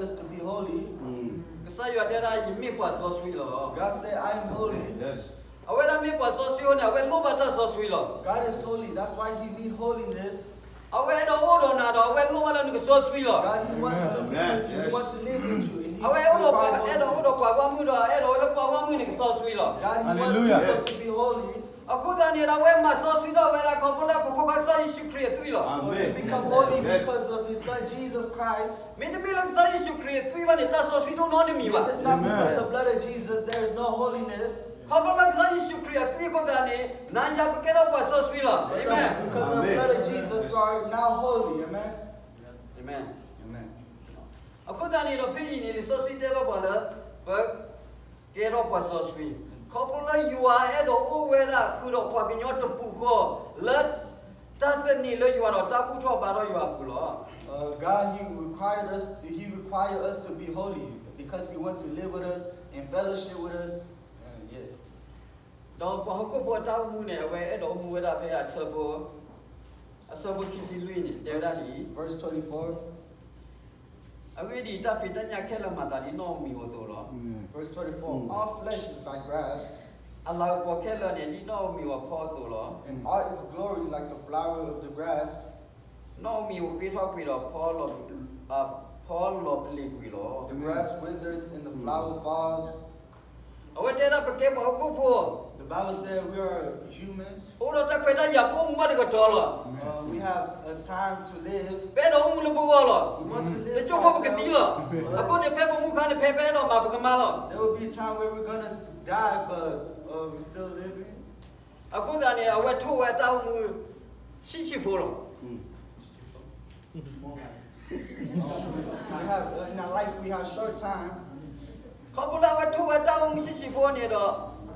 us to be holy. ကစၢ်ယွၤတဲဒၣ် ယမ့ၢ်ပှၤစီဆှံလီၤ. God said, I am holy. အဝဲဒၣ်မ့ၢ်ပှၤစီဆှံအဃိန့ၣ် အဝဲလိၣ်ဘၣ်တၢ်စီဆှံလီၤ. God is holy. That's why he need holiness. အဝဲအဲၣ်ဒိးအိၣ်ဒီးနၤဒီး အဝဲလိၣ်ဘၣ်လၢနကစီဆှံလီၤ. God, he wants to be with you. He wants to live with you. And he အဝဲအဲၣ်ဒိးပှၤ requires အဲၣ်ဒိးအိၣ်ဒီးပှၤဂီၢ်မုၢ်ဒီး အဲၣ်ဒိးလၢပှၤဂီၢ်မုၢ်န့ၣ်ကစီဆှံလီၤ. God, he wants people to be holy. အဃိသတးန့ၣ်ဒီး အဝဲမၤစီဆှံထီၣ်ဝဲဒၣ်ခီဖျိလၢအဖိခွါကစၢ်ယ့ၣ်ၡူးခရံာ်အသွံၣ်လီၤ. So you become holy because of his son Jesus Christ. မ့တမ့ၢ်လၢကစၢ်ယ့ၣ်ၡူးခရံာ်အသွံၣ်ဘၣ်န့ၣ် တၢ်စီဆှံတအိၣ်နီတမံၤဘၣ်. If it's not because of the blood of Jesus, there is no holiness. ခီဖျိလၢကစၢ်ယ့ၣ်ၡူးခရံာ်အသွံၣ်အဃိသတးန့ၣ် နၤယၤပကဲထီၣ်ပှၤစီဆှံလီၤ. Amen. Because of the blood of Jesus, we are now holy. Amen. Amen. အဃိသတးန့ၣ်ဒီး ဖဲအံၤန့ၣ် လံာ်စီဆှံတဲဘၣ်ပှၤလၢ ပ ကဲထီၣ်ပှၤစီဆှံ, ခီဖျိလၢယွၤအဲၣ်ဒိးအိၣ်ဝဲဒၣ်ဃုာ်ဒီးပှၤကညီတပူၤဃီ လၢတၢ်သန့ၤလၢယွၤဒီးတၢ်ဘူၣ်ထီၣ်ဘါထီၣ်ယွၤအပူၤလီၤ. Uh, God, He required us, He required us to be holy because He wants to live with us and fellowship with us. Uh, yeah. ဒီးပှၤဟီၣ်ခိၣ်ဖိအတၢ်အိၣ်မူန့ၣ် အဝဲအဲၣ်ဒိးအိၣ်မူဝဲဒၣ်ဖဲအဆၢဖိ, အဆၢဖိခံဆံလွံၢ်န့ၣ် တဲဝဲဒၣ်ဒ်အံၤ, Verse twenty-four. အဂ့ၢ်ဒ်အံၤ, တၢ်ဖံးတၢ်ညၣ်ခဲလၢာ်မၤသးဒ်နီၣ်ဧိၤမံၤဧိၤအသိးလီၤ. Verse twenty-four, All flesh is like grass, အလၤကပီၤခဲလၢာ်န့ၣ် ဒ်နီၣ်ဧိၤမံၤဧိၤအဖီအသိးလီၤ. And all its glory like the flower of the grass. နီၣ်ဧိၤမံၤဧိၤဃ့ထီၣ်ကွံာ်ဒီး ဖီလီၤ, ဖီလီၤပလ့ၤကွံာ်လီၤ. The grass withers and the flower falls. အဝဲတဲဒၣ်ပကဲပှၤဟီၣ်ခိၣ်ဖိ, The Bible said we are humans. အိၣ်ဒီးတၢ်ခွဲးတၢ်ယာ် ပအိၣ်မူဘၣ်တကတီၤလီၤ. Uh, we have a time to live. ပအဲၣ်ဒိးအိၣ်မူလၢပဂီၢ်လီၤ. We want to live for ourselves. တစိၢ်ဖိပကသံလီၤ. အဃိန့ၣ် ဖဲပမူခါန့ၣ် ဖဲပအဲၣ်ဒိးမၤပကမၤလီၤ. There will be a time where we're gonna die, but, uh, we're still living. အဃိသတးန့ၣ် အဝဲထိၣ်ဝဲအတၢ်အိၣ်မူ ဆံးဆံးဖိလီၤ. We have, uh, in our life, we have short time. ခီဖျိလၢအဝဲထိၣ်ဝဲတၢ်အိၣ်မူဆံးဆံးဖိန့ၣ်ဒီး,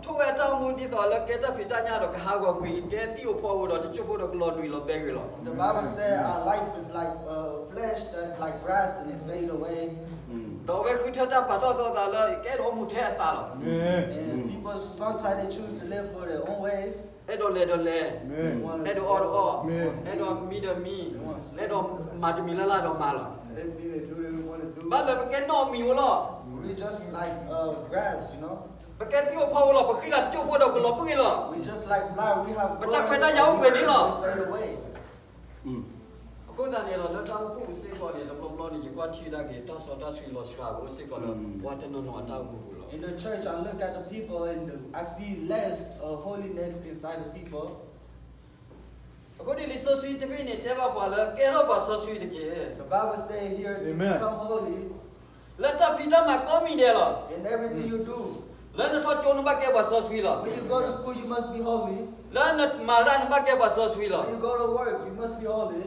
ထိၣ်ဝဲတၢ်အိၣ်မူဒ်သိးလၢကဲတၢ်ဖံးတၢ်ညၣ်ဒီးကဟးဂီၤကွံာ်, ကဲသံၣ်ဧိၤဖီဧိၤဒီး တစိၢ်ဖိဒီးကလီၤနုာ်လီၤဘဲဂ့ၤလီၤ. The Bible said our life is like, uh, flesh that's like grass and it fade away. ဒီးအဝဲဃုထၢတၢ်ပာ်ထီၣ်ထီသးလၢ ကအဲၣ်ဒိးအိၣ်မူထဲအသးလီၤ. And people sometimes they choose to live for their own ways. အဲၣ်ဒိးလဲၤဒီးလဲၤ, အဲၣ်ဒိးအီၣ်ဒီးအီၣ်, အဲၣ်ဒိးမံဒီးမံ, အဲၣ်ဒိးမၤတမံၤလၢ်လၢ်ဒီးမၤလီၤ. ဘၣ်လၢပကဲနီၣ်ဧိၤမံၤဧိၤလီၤ. We just like, uh, grass, you know. ပကဲသံၣ်ဧိၤဖီဧိၤလီၤ, ပဃံလၤတစိၢ်ဖိဒီးကလီၤပှံၢ်လီၤ. We just like flower, we have, ပတၢ်ခွဲးတၢ်ယာ်အိၣ်ပှဲၤန့ၣ်လီၤ. အဃိသတးန့ၣ်ဒီး လၢတၢ်အိၣ်ဖှိၣ်ပူၤစ့ၢ်ကီးန့ၣ် တဘျီဘျီန့ၣ် ယကွၢ်ထံၣ်ဒၣ်က့ၤ တၢ်စီတၢ်ဆှံလီၤစှၤ ပအိၣ်စ့ၢ်ကီးလၢ ပှၤတနီၤနီၤအတၢ်အိၣ်မူပူၤလီၤ. In the church, I look at the people and I see less, uh, holiness inside the people. အဃိန့ၣ် လံာ်စီဆှံတဘ့ၣ်န့ၣ် တဲဘၣ်ပှၤလၢ ကဲထီၣ်ပှၤစီဆှံတက့ၢ်. The Bible say here to become holy. လၢတၢ်ဖံးတၢ်မၤကိးမံၤဒဲးလီၤ. In everything you do. လၢနထီၣ်ကၠိနဘၣ်ကဲပှၤစီဆှံလီၤ. When you go to school, you must be holy. လၢနမၤတၢ်နဘၣ်ကဲပှၤစီဆှံလီၤ. When you go to work, you must be holy.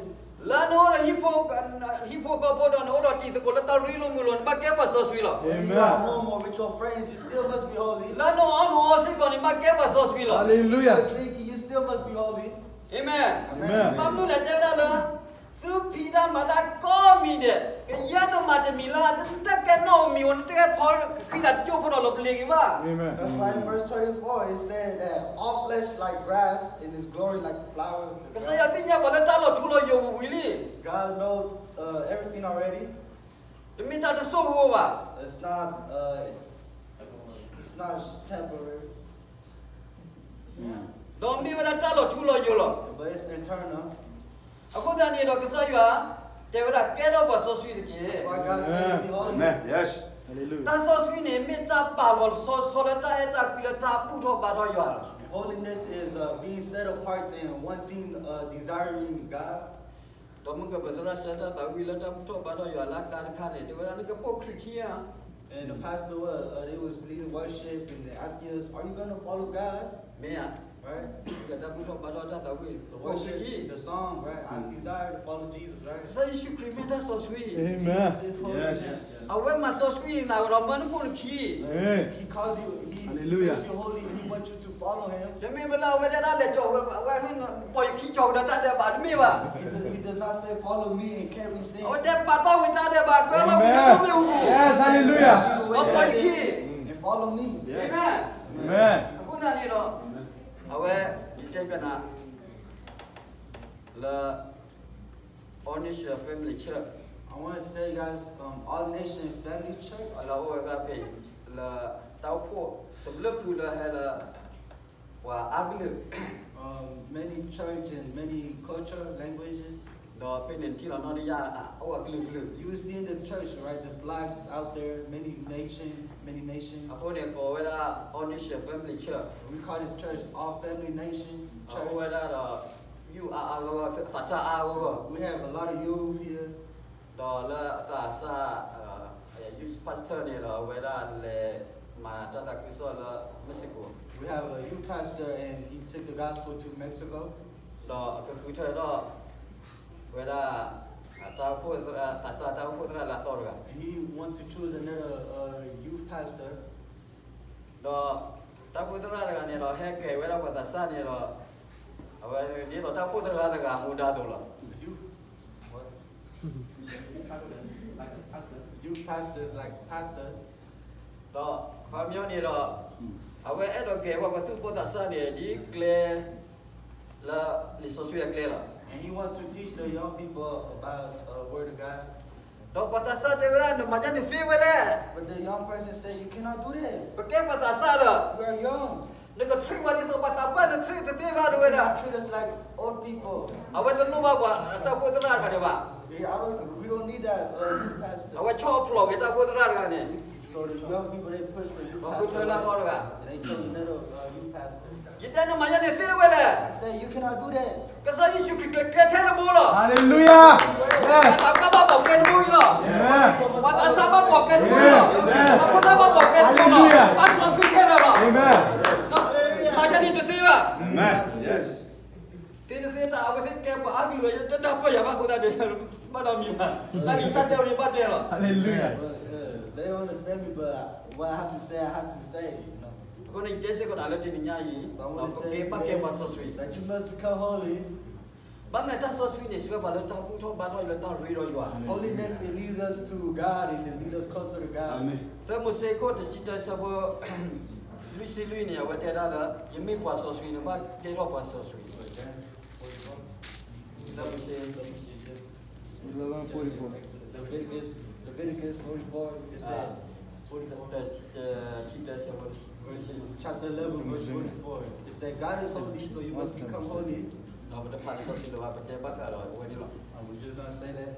လၢနအိၣ်ဒီးဟံၣ်ဖိ, ဟံၣ်ဖိဃီဖိဒီးနအိၣ်ဒီးတံၤသကိးလၢတၢ်ရ့လိာ်မုာ်လိာ် နဘၣ်ကဲပှၤစီဆှံလီၤ. When you are home or with your friends, you still must be holy. လၢနအီၣ်နအီစ့ၢ်ကီးန့ၣ် ဘၣ်ကဲပှၤစီဆှံလီၤ. Hallelujah. Drinking, you still must be holy. Amen. Amen. ဘၣ်မနုၤလဲၣ်တဲဝဲဒၣ်လၢ သုဖံးတၢ်မၤတၢ်ကိးမံၤဒဲး, ကယဲၢ်တမၤတမံၤလၢ်လၢ်, နတကဲနီၣ်ဧိၤမံၤဧိၤ, နတကဲဖီဃံလၤတစိၢ်ဖိဒီးလီၤပလ့ၤက့ၤဘၣ်. Amen. That's why in verse twenty-four it said that all flesh like grass and its glory like the flower of the grass. ကစၢ်ယွၤသ့ၣ်ညါပှၤလၢတၢ်လီၤထူလီၤယိာ်ပူၤဝံၤလံ. God knows, uh, everything already. တမ့ၢ်တၢ်တစိၢ်ဖိဘၣ်. It's not, uh, it's not temporary. ဒီးမ့ၢ်ဝဲဒၣ်တၢ်လီၤထူလီၤယိာ်လီၤ. But it's eternal. အဃိသတးန့ၣ်ဒီး ကစၢ်ယွၤတဲဝဲဒၣ် ကဲထီၣ်ပှၤစီဆှံတက့ၢ်. That's why God said, be holy. Amen. Yes. Hallelujah. တၢ်စီဆှံန့ၣ် မ့ၢ်တၢ်ပာ်လီၤစီဆှံလၢတၢ်အဲၣ်တၢ်ကွံလၢတၢ်ဘူၣ်ထီၣ်ဘါထီၣ်ယွၤလီၤ. Holiness is, uh, being set apart and wanting, uh, desiring God. ဒီးမုၢ်ကပၤသရၣ်ဆၢတၢ်သးဝံၣ်လၢတၢ်ဘူၣ်ထီၣ်ဘါထီၣ်ယွၤလၢအကျါတခါန့ၣ် တဲဝဲဒၣ် နကပိာ်ခရံာ်ခံဧါ. And the pastor was, uh, they was leading worship and they asking us, are you gonna follow God? မ့ၢ်ဧါ. Right? တၢ်ဘူၣ်ထီၣ်ဘါထီၣ်တၢ်သးဝံၣ် the worship, the song, right? I desire to follow Jesus, right? ကစၢ်ယ့ၣ်ၡူးခရံာ်မ့ၢ်တၢ်စီဆှံ. Amen. Jesus is holiness. အဝဲမၤစီဆှံနၤဒီးမၢနကိၣ်နခံ. He calls you, he makes you holy, and he wants you to follow him. တမ့ၢ်မ့ၢ်လၢအဝဲဒၣ်လဲၤကၠီၤဝဲ အဝဲပိာ်ယခံကၠီၤဝဲဒီးတၢ်ဒဲးဘးတမ့ၢ်ဘၣ်. He said, he does not say, follow me and carry sin. အဝဲတဲပာ်တီၣ်ဝံၤတၢ်ဒဲးဘး ကွဲလီၤဝံၤတၢ်မ့ၣ်အူပူၤ. Yes, hallelujah. ဒီးပိာ်ယခံ. And follow me. Amen. Amen. အဃိသတးန့ၣ်ဒီး အဝဲ ယတဲပျးနၤ လၢ All Nation Family Church I want to tell you guys, um, All Nation Family Church လၢအိၣ်ဝဲဒၣ်ဖဲအံၤ လၢတၢ်အိၣ်ဖှိၣ်တဘျုးဖုလၢဟဲလၢ ပှၤအါကလုာ် um, many church and many culture, languages. ဒီးဖဲန့ၣ်ထံၣ်လီၤနီၢ်တယၢ်အအိၣ်အကလုာ်ကလုာ် You will see in this church, right, the flags out there, many nation, many nations. အဃိန့ၣ် ကိးဝဲဒၣ် All Nation Family Church. We call this church All Family Nation Church. အအိၣ်ဝဲဒၣ်ဒီး ယုၢ်အါအါဂီၢ်ဂီၢ် သးစၢ်အါအါဂီၢ်ဂီၢ် We have a lot of youth here. ဒီးလၢအသးစၢ် youth pastor န့ၣ်ဒီး အဝဲဒၣ်လဲၤမၤတၢ်သးခုကစီၣ်လၢ Mexico. We have a youth pastor and he took the gospel to Mexico. ဒီးအကဃုထၢထီၣ် ဝဲဒၣ် တၢ်အိၣ်ဖှိၣ်သရၣ် သးစၢ်တၢ်အိၣ်ဖှိၣ်သရၣ်လၢအသီတဂၤ And he want to choose another, uh, youth pastor. ဒီးတၢ်အိၣ်ဖှိၣ်သရၣ်တဂၤန့ၣ်ဒီး ဟဲကဲၤဝဲဒၣ်ပှၤသးစၢ်န့ၣ်ဒီး အဝဲဒ်သိးတၢ်အိၣ်ဖှိၣ်သရၣ်တဂၤမူဒါသိးလီၤ. Youth, what? Youth pastor, like a pastor. ဒီးခီပညီန့ၣ်ဒီး အဝဲအဲၣ်ဒိးကဲၤဝဲပှၤသူၣ်ဘီၣ်သးစၢ်န့ၣ် ဒ်ကျဲ လၢလံာ်စီဆှံအကျဲလီၤ. And he want to teach the young people about, uh, word of God. ဒီးပှၤသးစၢ်တဲဝဲဒၣ် နမၤဒ်န့ၣ်သ့ဝဲလဲၣ်. But the young person said, you cannot do this. ပကဲပှၤသးစၢ်ဒီး You are young. နက treat ဝဲဒ်သိးပှၤသးပှၢ်န့ၣ် treat တသ့ဘၣ် တဲဝဲဒၣ်. You cannot treat us like old people. အဝဲတလိၣ်ဘၣ်ပှၤတၢ်အိၣ်ဖှိၣ်သရၣ်တဂၤန့ၣ်ဘၣ်. We, I don't, we don't need that, uh, youth pastor. အဝဲဆီၣ်ဖျိးက့ၤတၢ်အိၣ်ဖှိၣ်သရၣ်တဂၤန့ၣ် So the young people, they push the youth pastor away. ဒီးဃုထၢလၢအသီတဂၤ And they chose another, uh, youth pastor. ယတဲနမၤဒ်န့ၣ်သ့ဝဲလဲၣ်. I said, you cannot do that. ကစၢ်ယ့ၣ်ၡူးခရံာ်ကျဲထဲတဘိလီၤ. Hallelujah. Yes. ပှၤသးပှၢ်ဘၣ်ပိာ်ကျဲတဘိလီၤ. Amen. ပှၤသးစၢ်ဘၣ်ပိာ်ကျဲတဘိလီၤ. Hallelujah. ပှၤဖိသၣ်ဘၣ်ပိာ်ကျဲတဘိလီၤ. Hallelujah. တၢ်စီဆှံခဲလၢာ်လီၤ. Amen. မၤဒ်န့ၣ်တသ့ဘၣ်. Amen. Yes. သ့တသ့တၢ် အဝဲသ့ၣ်ကဲပှၤအါကလုာ် တၢ်ပၢၢ်ယၤဘၣ်အဃိသတးဒီး ဘၣ်ဒီးမံၤဘၣ် တၢ်ဂ့ၢ်တၢ်တဲအီၤန့ၣ်ဘၣ်တဲလီၤ. Hallelujah. But, uh, they don't understand me, but what I have to say, I have to say, you know. အဃိန့ၣ် ယတဲစ့ၢ်ကီးနၤလၢတနံၤညါအံၤ So I want to say today ပကဘၣ်ကဲပှၤစီဆှံ that you must become holy. ဘၣ်မနုၤတၢ်စီဆှံန့ၣ် စံးဘၣ်ပှၤလၢတၢ်ဘူၣ်ထီၣ်ဘါထီၣ်အံၤလၢတၢ်ရ့ဒီးယွၤ Holiness, it leads us to God and it leads us closer to God. သၢမိၤၡ့ခိၣ်တဆံတၢ ဆၢဖိလွံၢ်ဆံလွံၢ်န့ၣ် အဝဲတဲဒၣ်လၢ ယမ့ၢ်ပှၤစီဆှံန့ၣ် ဘၣ်ကဲထီၣ်ပှၤစီဆှံ သၢမိၤၡ့ Eleven forty-four. Leviticus, Leviticus forty-four, it said, forty-four. Chapter eleven, verse forty-four. It said, God is holy, so you must become holy. ဒီးပတဖးလံာ်စီဆှံလၢၤဘၣ် ပတဲဘၣ်ဃးဒီးအဝဲန့ၣ်လီၤ. And we're just gonna say that.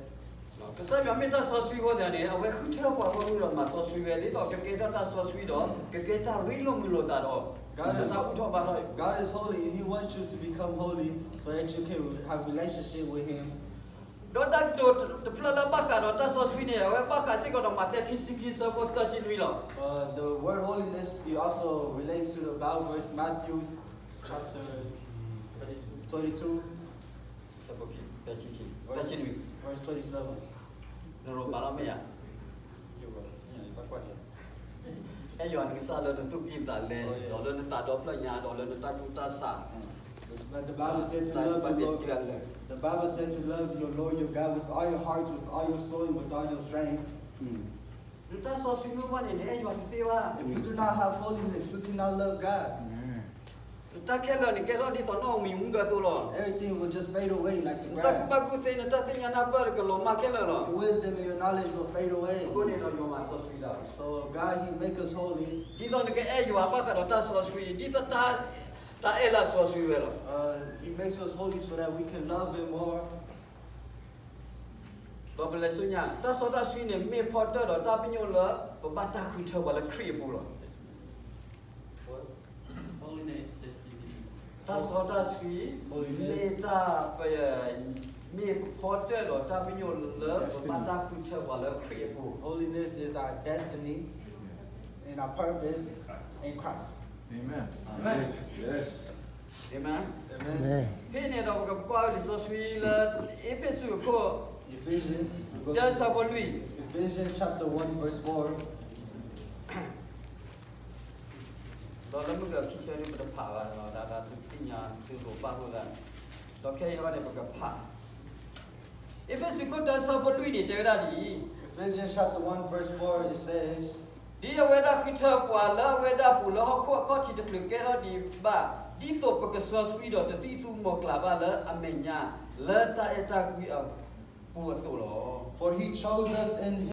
ကစၢ်ယွၤမ့ၢ်တၢ်စီဆှံအဃိသတးန့ၣ် အဝဲဃုထၢပှၤဂီၢ်မုၢ်ဒီးမၤစီဆှံဝဲ ဒ်သိးကကဲထီၣ်တၢ်စီဆှံဒီး ကကဲတၢ်ရ့လိာ်မုာ်လိာ်သးဒီး God is, တၢ်ဘူၣ်ထီၣ်ဘါထီၣ် God is holy, and He wants you to become holy so that you can have relationship with Him. ဒီးတၢ်ကတိၤတဖျၢၣ်လၢဘၣ်ဃးဒီးတၢ်စီဆှံန့ၣ် အဝဲဘၣ်ဃးစ့ၢ်ကီးဒီးမးသဲခံဆံခံ ဆၢဖိသၢဆံနွံလီၤ. Uh, the word holiness, it also relates to the Bible verse, Matthew chapter twenty-two, ဆၢဖိခံ သၢဆံခံ သၢဆံနွံ verse twenty-seven. နရိၤဘၣ်လီၤမ့ၢ်ဧါ. အဲၣ်ယွၤနကစၢ်လၢနသူၣ်ကံၢ်သးလဲ, ဒီးလၢနသးဒီဖျၢၣ်ညါ, ဒီးလၢနတၢ်ကူၣ်တၢ်ဆး, But the Bible said to love the Lord, the Bible said to love your Lord your God with all your heart, with all your soul, and with all your strength. နတၢ်စီဆှံမ့ၢ်အိၣ်ဘၣ်န့ၣ် နအဲၣ်ယွၤတသ့ဘၣ်. If you do not have holiness, you cannot love God. နတၢ်ခဲလၢာ်န့ၣ် ကဲထီၣ်ဒ်သိးနီၣ်မံၤမူကၢသိလီၤ. Everything will just fade away like the grass. နတၢ်ကူၣ်ဘၣ်ကူၣ်သ့, နတၢ်သ့ၣ်ညါနၢ်ပၢၢ် ကလီၤမၢ်ခဲလၢာ်လီၤ. Your wisdom and your knowledge will fade away. အဃိန့ၣ်ဒီးယွၤမၤစီဆှံတၢ်. So God, He make us holy. ဒ်သိးနကအဲၣ်ယွၤဘၣ်ဃးဒီးတၢ်စီဆှံ, ဒ်သိးတၢ်အဲၣ်လၢအစီဆှံဝဲလီၤ. Uh, He makes us holy so that we can love Him more. ဒီးပလဲၤဆူညါ, တၢ်စီတၢ်ဆှံန့ၣ် မ့ၢ်ဖီတၢၢ်ဒီးတၢ်ပညိၣ်လၢ ပဘၣ်တၢ်ဃုထၢပှၤလၢခရံာ်အပူၤလီၤ. တၢ်စီတၢ်ဆှံ မ့ၢ်တၢ်ပ, မ့ၢ်ဖီတၢၢ်ဒီးတၢ်ပညိၣ်လၢ ပဘၣ်တၢ်ဃုထၢပှၤလၢခရံာ်အပူၤ. Holiness is our destiny and our purpose in Christ. Amen. Amen. Amen. ဖဲန့ၣ်ဒီးပကကွၢ်လံာ်စီဆှံလၢ အ့းဖ့းစူးအခိၣ် Ephesians, တၢ ဆၢဖိလွံၢ် Ephesians chapter one, verse four. ဒီးလၢမုၢ်ဂီၤခံဆၢန့ၣ် ပတဖးဘၣ်, ဒီးဒ်သုသ့ၣ်ညါသုလိၤဘၣ်အဃိသတး, ဒီးခဲအံၤန့ၣ် ပကဖး အ့းဖ့းစူးခိၣ်တၢ ဆၢဖိလွံၢ်န့ၣ် တဲဝဲဒၣ်ဒ်အံၤ, Ephesians chapter one, verse four, it says, ဒ်အဝဲဒၣ်ဃုထၢပှၤလၢအဝဲဒၣ်အပူၤ လၢဟီၣ်ခိၣ်အခီၣ်ထံးတချုးကဲထီၣ်ဒံးဘၣ်, ဒ်သိးပကစီဆှံဒီးတသံၣ်သူမီၤကျၢ်ဘၣ်လၢအမဲာ်ညါ လၢတၢ်အဲၣ်တၢ်ကွံအပူၤ ပှၤအသိးလီၤ. For he chose us in him.